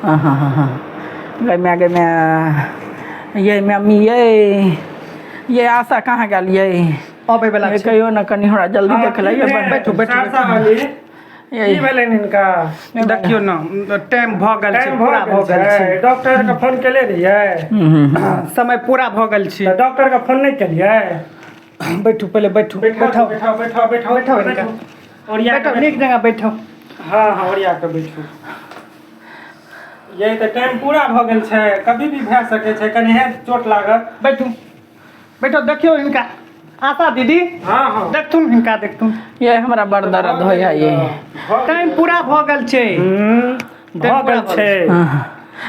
हँ हँ हँ हँ गै माय, गै माय, यै मम्मी, यै, यै आशा कहाँ गेल यै? अबै वाला यै, छै। कहियो ने कनि हमरा जल्दी हँ, देख की यै। भेल? बैठू, बैठू। सहरसा वाली। यै। की भेलनि हिनका? देखियौ ने, टाइम भऽ गेल छै। टाइम पूरा भऽ गेल छै। डॉक्टर के फोन केले रहियै? समय पूरा भऽ गेल छै। तऽ डॉक्टर के फोन नहि केलियै? बैठू, पहिले बैठू। बैठाउ। बैठाउ। बैठाउ, बैठाउ, बैठाउ। बैठाउ हिनका। ओरिया के बैठो, नीक जगह बैठो। हँ हँ, ओरिया के बैठू। ये तऽ टाइम पूरा भऽ गेल छै, कभी भी भए सकै छै, कनि हे चोट लागत। बैठू, बैठो। देखियौ हिनका, आशा दीदी। हँ हँ। देखथुन हिनका, देखथुन। ये हमरा बड़ दर्द होइए ये। टाइम पूरा भऽ गेल छै। भऽ गेल छै।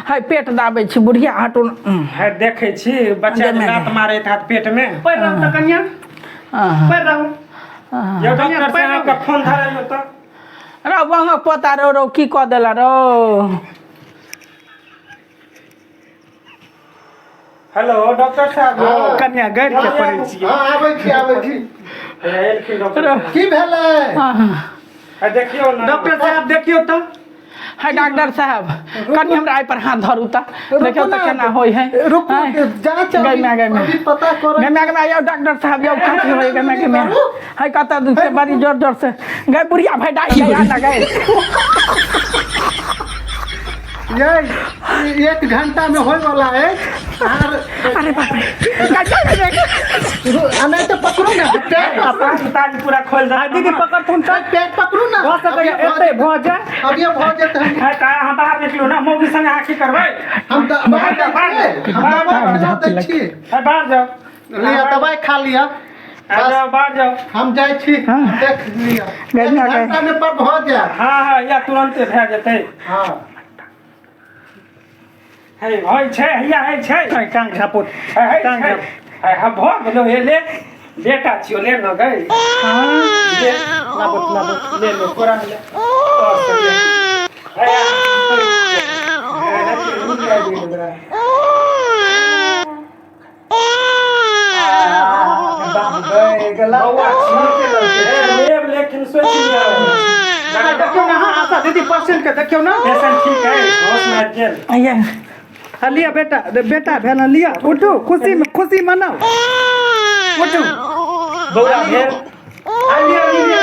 हाय, पेट दाबै छी बुढ़िया, हटू न। है, देखै छी बच्चा जे लात मारैत हैत पेटमे। पैर रहू तऽ कनिया, पैर रहू। यौ डॉक्टर साहबके फोन धराइयौ तऽ। रौ बहक पोता, रौ रौ, की कऽ देला रौ? हेलो, डॉक्टर साहब यौ। कनिया गैर के पड़ै छियै। हँ, आबै छी, आबै छी। हे, एलखिन डॉक्टर साहब। की भेलै? है, देखियौ ने। डॉक्टर साहब, देखियौ तऽ। हाय डॉक्टर साहब, कनि हमरा एहि पर हाथ धरू तऽ, देखियौ तऽ केना होइ है। रुकू, आँय। जाँच गै अभी माय, गै माय। अभी पता करै। गै माय, गै माय, यौ डॉक्टर साहब यौ, कथी होइ? गै माय, गै माय, हाय, कतऽ दुखते बड़ी जोर जोर से गै बुढ़िया भाई डाइ गै, आ ना गै। ये ई एक घंटा में होय वाला अछि। आर अरे बाप रे, गै, गै, गै, गै। आ नहि तऽ पकड़ू ने पेट। ताज ताज पूरा खोलि दे। आ दीदी, पकड़थुन तऽ। पेट पकड़ू ने। भऽ सकैए अभी भऽ एतै भऽ जाय। अभी भऽ जेतै हम। है, तऽ अहाँ बाहर निकलू ने, मौगी संगे अहाँ की करबै? हम दबाइ दै छियै, हम दबाइ खिला दै छी। है, बाहर जाउ। लिअ, दबाइ खा लिअ। आ जाउ, बाहर जाउ। हम जाइ छी, देख लिअ। गै एक माय, गै। घंटा में पर भऽ जायत। हँ हँ, या तुरन्ते भए जेतै। हँ। हे, होइ छै, हैया होइ छै। है, टांग झापोट। है, है, टांग छै। झाप। है, है, भऽ गेलौ। हे, ले, बेटा छियौ, ले न गै, ले। लाबो, लाबो। ले ले, कोरा में ले। और सब ले। है, है, है, है, है, है। बौआ छी, लेब, लेकिन सोचि लिअ। देखियौ ने अहाँ, आशा दीदी, पेशेंट के देखियौ ने। पेशेंट ठीक है, होश में आबि गेल। ये हाँ, लिअ बेटा, बेटा भेल हँ, लिअ, उठू, खुशी खुशी मनाउ, उठू। बौआ भेल। आ लिअ, लिअ।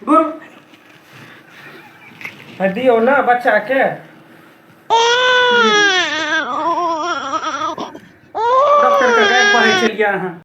गुरु दियौ ने बच्चा के। डॉक्टर के गारि पढ़ै छलियै अहाँ।